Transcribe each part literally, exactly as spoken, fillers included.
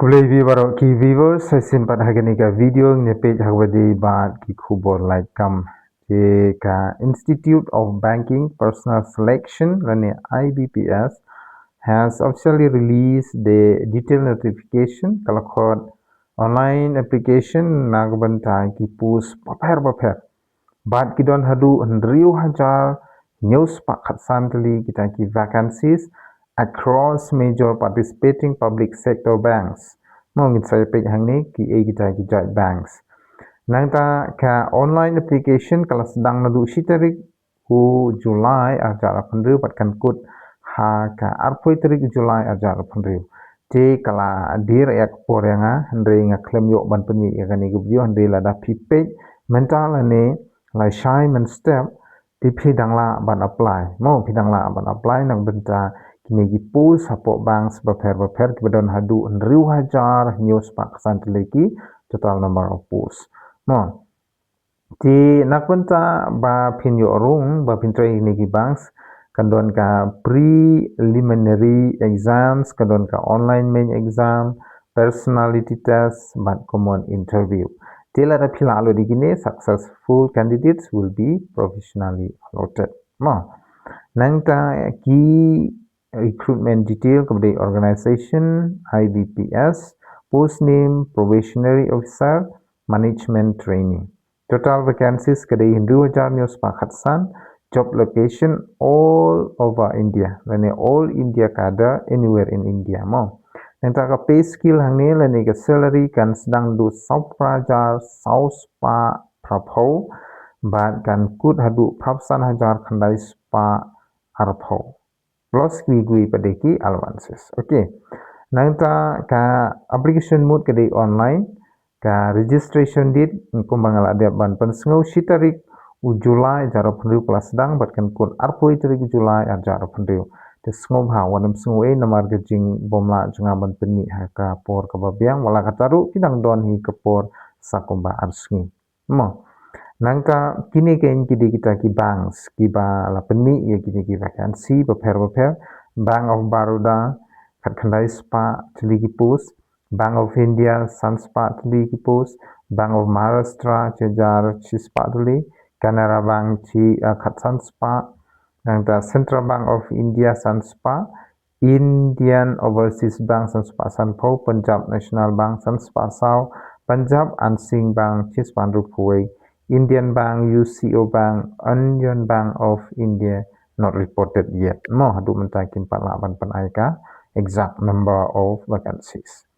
Khublei phi baroh ki viewers, sa shisien pat ha kane ka video ngin peit ha kaba ïadei bad ki khubor laitkam. Te ka Institute of Banking Personnel Selection lane I B P S has officially released the detailed notification, ka la khot online application na ka bynta ki post bapher bapher. Bad ki don haduh hynriew hajar hynñiew spah khatsan tylli kita ki vacancies across major participating public sector banks. Mo, ngin sa ïa peit hangne kiei kita ki jait banks. Nangta ka online application ka la sdang naduh shi tarik u July arhajar arphew bad kan kut ha ka arphew tarik u July arhajar arphew. Te ka la dier ïa ka por ïa nga, hynrei nga khlem ïoh ban pynmih ïa kane ka video, hynrei lada phi peit mynta lane lashai mynstep, te phi dang lah ban apply. Mo, phi dang lah ban apply na ka bynta kine ki post hapoh banks bapher bapher kiba don haduh hynriew hajar hynñiew spah khatsan tylli ki total number of posts. Mo, te na ka bynta ba phin ïoh rung, ba phin trei ha kine ki banks, kan don ka preliminary exams, kan don ka online main exam, personality test bad common interview. Te lada phi lah lut ïa kine, successful candidates will be provisionally allotted. Mo, nangta ki recruitment detail kaba dei organization, I B P S, post name, probationary officer, management trainee. Total vacancies ka dei hynriew hajar hynñiew spah khatsan. Job location all over India, lane all India cadre, anywhere in India. Mo, nangta ka pay scale hangne lane ka salary kan sdang naduh sawphew phra hajar saw spah phraphew bad kan kut haduh phraphew san hajar khyndai spah arphew, plus kiwei kiwei pat de ki allowances. Okay. Nangta ka application mode ka dei online, ka registration date kumba nga la dep ban pynsngew, shi tarik u July arhajar arphew ka la sdang bad kan kut arphew tarik u July arhajar arphew. Te sngewbha wat nym sngew ei namar ka jingbymlah jong nga ban pynmih ha ka por kaba biang, wat la katta ruh ki dang don hi ka por sa kumba ar sngi. Mo, nangta kine kein ki dei kita ki banks kiba la pynmih ïa kine ki vacancy bapher bapher. Bank of Baroda, khatkhyndai spah tylli ki post. Bank of India, san spah tylli ki post. Bank of Maharashtra, shi hajar shi spah tylli. Canara Bank, shi, ah, khatsan spah. Nangta Central Bank of India, san spah. Indian Overseas Bank, san spah sanphew. Punjab National Bank, san spah saw. Punjab and Sindh Bank, shi spah hynriewphew wei. Indian Bank, U C O Bank, Union Bank of India, not reported yet. Mo, haduh mynta kim pat lah ban pyn-ai ka exact number of vacancies.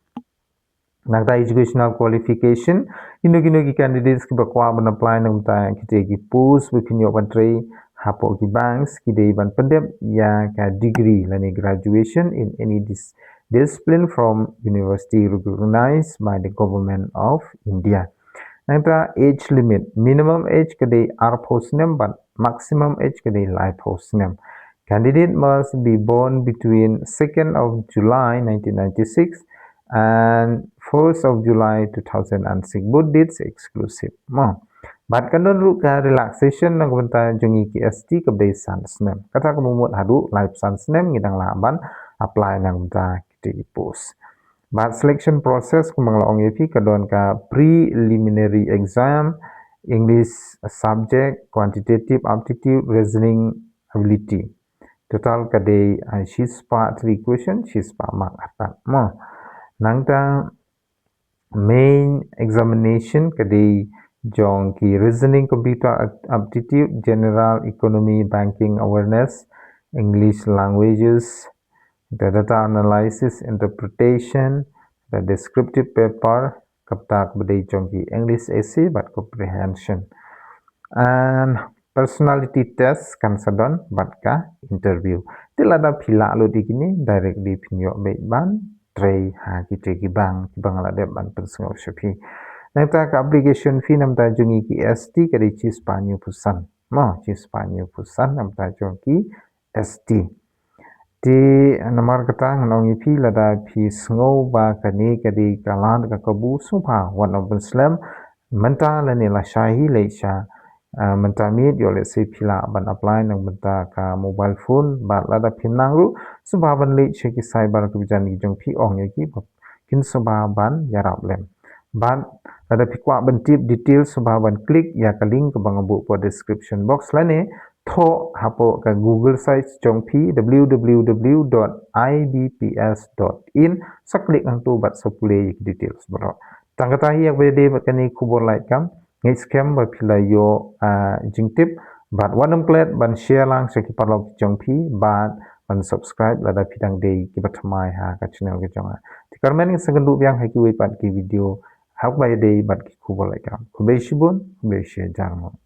Nangta educational qualification, kino kino ki candidates kiba kwah ban apply na ka bynta kita ki post ba kin ïoh ban trei hapoh ki banks, ki dei ban pyndep ïa ka degree lane graduation in any dis- discipline from university recognized by the Government of India. Nangta age limit, minimum age ka dei arphew snem bad maximum age ka dei laiphew snem. Candidate must be born between second of July nineteen ninety-six and first of July two thousand and six, both dates exclusive. Mo, bad kan don ruh ka relaxation na ka bynta jong ngi ki S T kaba dei san snem. Kata ka mut haduh laiphew san snem ngi dang lah ban apply na ka bynta kita ki post. Bad selection process kumba nga la ong ïa phi, ka don ka preliminary exam, English subject, quantitative aptitude, reasoning ability. Total ka dei, ah, shi spah three question, shi spah mark artat. Mo, nangta main examination ka dei jong ki reasoning, computer ap- aptitude, general economy, banking awareness, English languages, the data analysis, interpretation, the descriptive paper, kata kaba dei jong ki English essay bad comprehension. And personality test kan sa don bad ka interview. Te lada phi lah lut ïa kine, directly phin ïoh beit ban trei ha kita ki bank kiba nga la dep ban pynsngew sha phi. Nangta ka application fee na ka bynta jong ngi ki S T ka dei shi spah hynñiewphew san. Mo, shi spah hynñiewphew san na ka bynta jong ki S T. Te namar kata ngan ong ïa phi, lada phi sngew ba kane ka dei ka lad ka kabu, sngewbha wat nym pynslem. Mynta lane lashai hi leit sha, ah, mynta miet, ïoh lehse phi lah ban apply na ka bynta ka mobile phone, bad lada phim nang ruh, sngewbha ban leit sha ki cyber kiba jan ki jong phi, ong ïa ki ba phin sngewbha ban ïarap lem. Bad lada phi kwah ban tip details sngewbha ban click ïa ka link kaba nga buh hapoh description box lane thoh hapoh ka Google site jong phi, w w w dot i b p s dot in, sa click hangto bad sa pule ïa ki details baroh. Tang kata hi ïa kaba ïadei bad kane ka khubor lait kam. Ngeit skhem ba phi la ïoh, ah, jingtip bad wat nym klet ban share lang sha ki paralok jong phi bad ban subscribe lada phi dang dei kiba thymmai ha ka channel ka jong nga. Te kyrmen ngin sa ïakynduh biang ha kiwei pat ki video ha kaba ïadei bad ki khubor lait kam. Khublei shibun, khublei shihajar nguh.